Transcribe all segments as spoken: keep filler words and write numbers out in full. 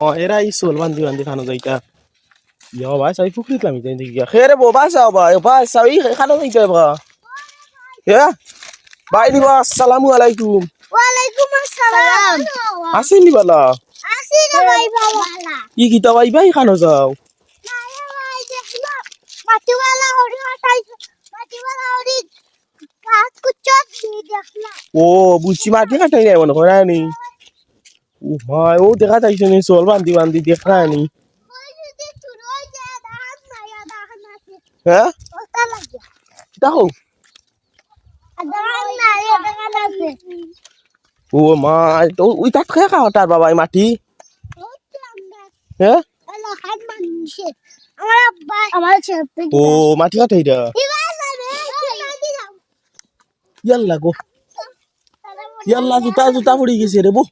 ও, এরা ই চল বান্ধি বান্ধি খানো যাইতা। ইয়া, ভাই, সাই ফুকরিত লামি যাই দেখি। হে রে, বাবা, চাও ভাই, ভাই, চাও, ই খানো যাইতা বা। হে? ভাই, নিবা, আসসালামু আলাইকুম। ওয়ালাইকুম আসসালাম। আছেন নি বালা? আছি রে ভাই, বালা। ই কিতা ভাই, ভাই, খানো যাও? না রে ভাই, দেখলাম, মাটিওয়ালা হরি কাটাই, মাটিওয়ালা হরি গাছ কুচক দিয়ে দেখলাম। ও, বুঝছি, মাটি কাটাই নাই মনে হয়, নি? ও ভাই, ও দেখা যাইছে নি, চল বান্ধি বান্ধি দেখা নি। ওই যদি চুরো যায়, দাঁত নাই, দাঁত আছে। হ্যাঁ? ওটা লাগে। কিতা কও? দাঁত নাই, দাঁত আছে। ও মা, তো ওই তাত খেয়ে খাওয়া তার বাবা এই মাটি? ওটা আমরা হ্যাঁ? এলাকার মানুষে। আমার আব্বা, আমার ছেলে। ও, মাটি কাটে এটা। এবার যাবে, এবার যাবে। ইয়াল্লা গো। ইয়াল্লা, জুতা, জুতা পড়ি গেছে রে বো।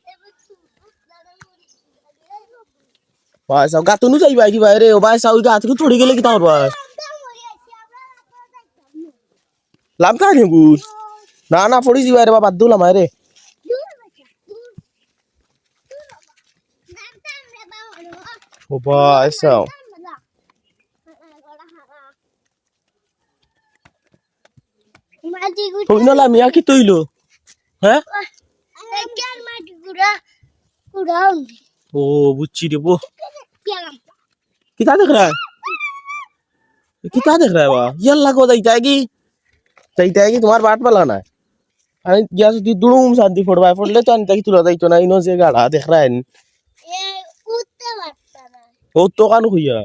ভাই সাহেব, গাতনু যাইবা কি ভাই রে? ও ভাই সাহেব, ওই গাত কি পড়ি গেলে কিতা করবা? লামতা নি বুঝ। না, না, পড়ি যাইবা রে বাবা, বাদ দিলাম রে। ও ভাই সাহেব। মাটি গুড়া। তুই না লামিয়া কি তুইলো? হ্যাঁ? এখান মাটি গুড়া, গুড়া উন্দি। ও, বুঝছি রে বো। গেলাম। কিতা দেখ রা? কিতা দেখ রা বা? ইয়াল্লা গো, যাইতা কি? যাইতা কি তোমার বাট পালা না? আমি গিয়া যদি দুড়ুম শান্তি পড়বা, পড়লে তো আমি তাকে তুলা যাইতো না, ইনো যে গাড়া দেখ রা আইন। এ, উঠতে পারতা না। ও তো কান কইয়া?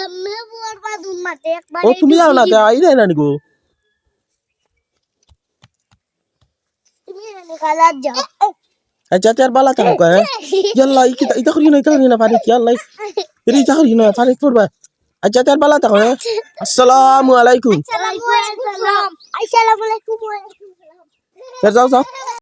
এমনি পড়বা দুম মাঠে একবার ও, তুমি যাও না, তা আই যায় না নিগো। তুমি এনে কালার যাও। আচ্ছা, তার বালা থাকো, হ্যাঁ? ইয়াল্লা, ই কিতা, ইতা করিও না, ইতা করিও না, পানি কি, ইয়াল্লা, ই-, এরে, ইতা করিও না, পানি পড়বা। আচ্ছা, তার বালা থাকো, হ্যাঁ? আসসালামু আলাইকুম। ওয়ালাইকুম আসসালাম। আসসালামু আলাইকুম, ওয়ালাইকুম আসসালাম। ফের যাও, যাও।